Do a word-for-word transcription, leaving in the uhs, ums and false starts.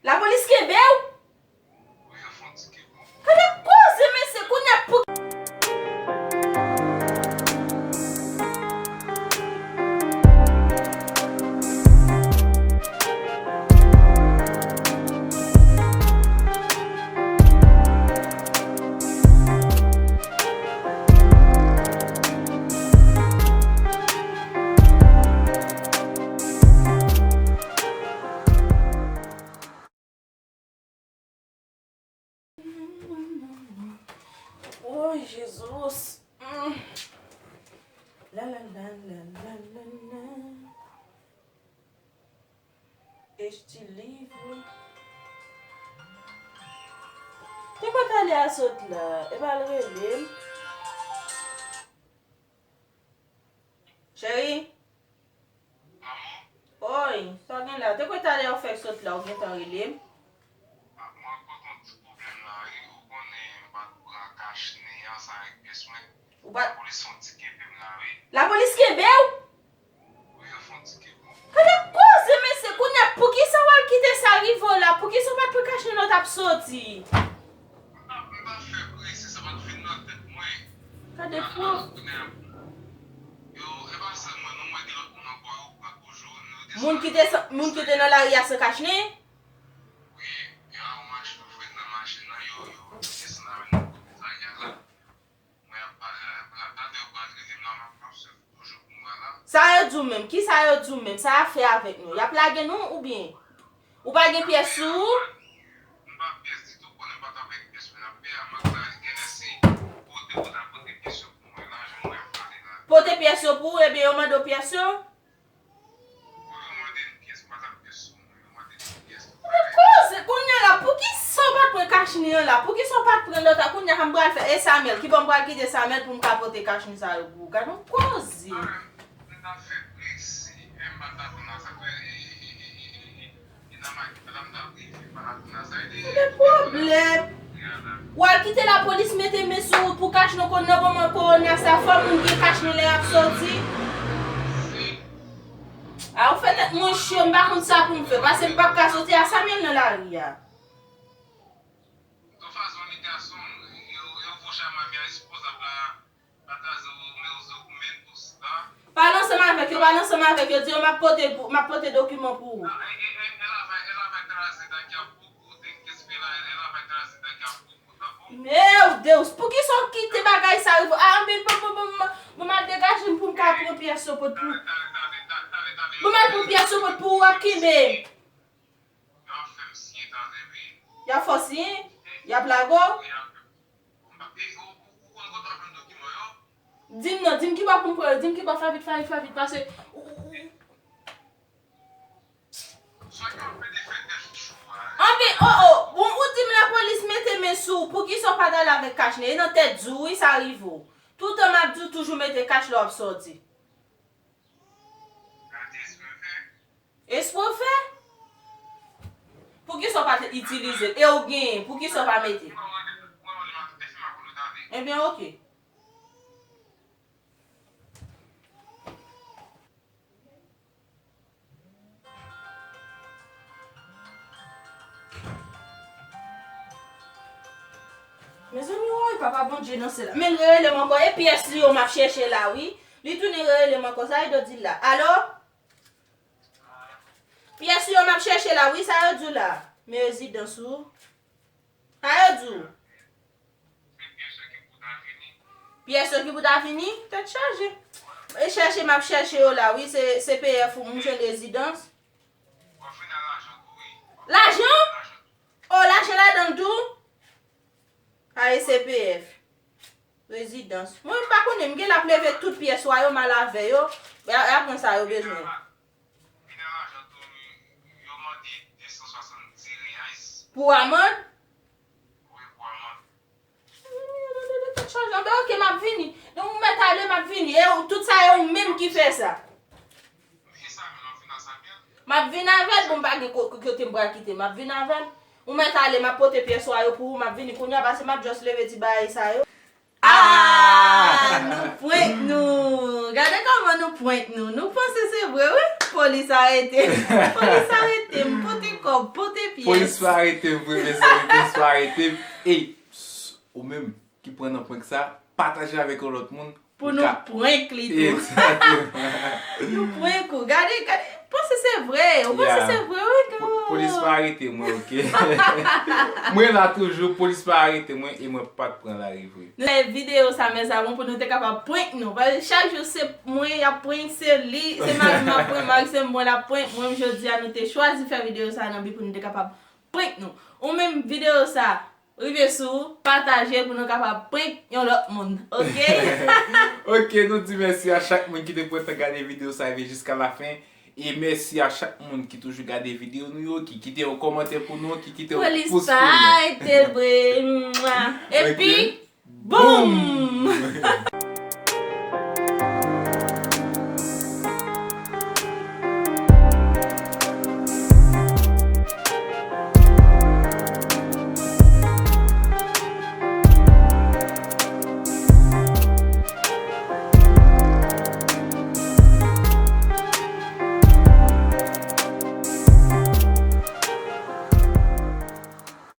Lapolis kenbe w? Gade koze, mesye, kounye a pou Woy, Jezi. Mm. La, la, la. Esti liv. Te konn ale a sot la, e pa l rele m. Cheri? Oy, sa w gen la? Te kwè talè w fèk sot la, ou gentan rele m? Mwen konn yon ti pwoblèm la, wi. Ou konnen m pa t pran kach nen an, sa avèk pyès mwen. Ou pa... Lapolis fè yon ti kenbe m la, wi. Lapolis kenbe w? Wi, yo fè yon ti kenbe m. Gade koze, mesye, kounye a, poukisa w al kite sa rive w la? Poukisa w pa t pran kach nen lè w t ap soti? M pa, m pa fè prese, sa pa t vin nan tèt mwen. Gade pwòp. Yo, e pa sèl mwen non, mwen gen lòt moun ankò, yo pran toujou, nou desann. Moun ki te, moun ki te nan lari a san kach nen? Wi, yo al machin, yo fouye nan machin nan, yo, yo desann avè l nan komisarya la. Mwen ap pale la, la, talè yo pral rele m la, m ap, m ap swiv toujou pou m wè la. Sa yo di w menm? Kisa yo di w menm? Sa y ap fè avèk nou? Y ap lage nou oubyen? Ou pa gen pyès sou ou? M pa pyès ditou, konnen m pa t avèk pyès mwen ap peye a, m ap travay genlè si pote pou ta pote pyès yo pou mwen la, jan mwen ap pale la. Pote pyès yo pou ou, ebyen yo mande w pyès yo? Wi, yo mande m pyès, m pa t ap pyès sou mwen, yo mande m pyès pou bagay. Koze, kounye a la, poukisa w pa t pran kach nen an la? Poukisa w pa t pran lòt la? Kounye a m pral fè, e Samuel, kibò m pral kite Samuel pou m ka pote kach nen sa yo pou ou? Gade yon koze. Ah, m ta fè prese, e m pa t atann a sa, e, e, e, e, e, e, e, e, e nan makèt la, m ta rive, m pa t atann a sa, e, e, e, e, pwoblèm. Ou al kite lapolis mete men sou ou pou kach nen, konnen nan moman kowona sa, fò moun gen kach nen lè y ap soti. A, ou fè tèt mwen cho, m pa konn sa pou m fè, paske m p ap ka soti a Samuel nan lari a. Pale ansanm avèk yo, pale ansanm avèk yo, di yo m ap pote pou, m ap pote dokiman pou ou. Meu Deus, poukisa w kite bagay sa rive? Ah, men bon, bon, bon, bon, bon, m al degaje m pou m ka pran pyès yo pot pou. Bon, m al pran pyès yo pot pou ou, w ap kenbe m. Y ap fè w siyen? Y ap lage w? Di m non, di m kibò pou m pran yo, di m kibò, fè vit, fè vit, fè vit, paske ou, ou, ou, Anben, o, o, bon, ou di m lapolis mete men sou ou, poukisa w pa t ale avèk kach nen? E nan tèt di w, wi, sa rive w. Toutan m ap di w toujou mete kach lè w ap sòti. Espre w fè? Poukisa w pa t itilize l? E w genyen, poukisa w pa mete? Ebyen, oke. Mezanmi, woy, papa Bondye nan syèl la. Men l rerele m ankò, e pyès li yo m ap chèche la, wi. Li tounen rerele m ankò, sa Edo di l la? Alo? Pyès li yo m ap chèche la, wi, sa yo di w la? Men rezidans ou. Sa yo di w? Pyès yo ki pou ta vini? Tèt chaje. E chèche m ap chèche yo la, wi, se C P F ou m jwenn rezidans. Lajan? O, lajan ladan l tou? A, e C P F. Rezidans. Mwen, m pa konnen, m gen lè ap leve tout pyès ou a yo, m al avè yo. Y a, y a pran sa yo bezwen. Vin nan lajan tou, yo mande de san swasanndis reyais. Pou amann? Wi, pou amann. Tout chanje. Anben, oke, m ap vini. Donk, ou mèt ale, m ap vini. E ou, tout sa, e ou menm ki fè sa. E Samuel, w ap vin ak Samuel? M ap vin avè l, bon, m pa gen ko-, kote m pral kite. M ap vin avè l. Ou mèt ale, m ap pote pyès ou a yo pou ou, m ap vini kounye a, paske m ap just leve ti bagay sa yo. Ah, nou prank nou. Gade kòman nou prank nou. Nou panse se vre, wi. Polis arete m. Polis arete m. Pote Kòb pote pyès. Polis pa arete m vre, mezanmi, polis pa arete m. Ey, s- ou menm ki pran nan prank sa, pataje avèk yon lòt moun. Pou nou prank li tou. Egzakteman. Nou prank ou. Gade, gade, panse se vre. Ou panse se vre, wi, tou. Polis pa arete mwen, oke? Mwen la toujou, polis pa arete mwen e mwen pa t pran lari vre. Nou fè videyo sa, mes amours, pou nou te kapab prank nou. Paske chak jou se mwen y ap prank, se li, se mari m ap prank, mari se mwen l ap prank. Mwen, jodi a, nou te chwazi fè videyo sa nan bi pou nou te kapab prank nou. Ou menm videyo sa, rive sou, pataje pou nou kapab prank yon lòt moun, oke? Oke, nou di mèsi a chak moun ki te pran tan gade videyo sa rive jiska lafen. E mèsi a chak moun ki toujou gade videyo nou yo, ki kite yon kòmantè pou nou, ki kite yon pous pou nou. Polis pa arete vre. Mwa. Epi, boum!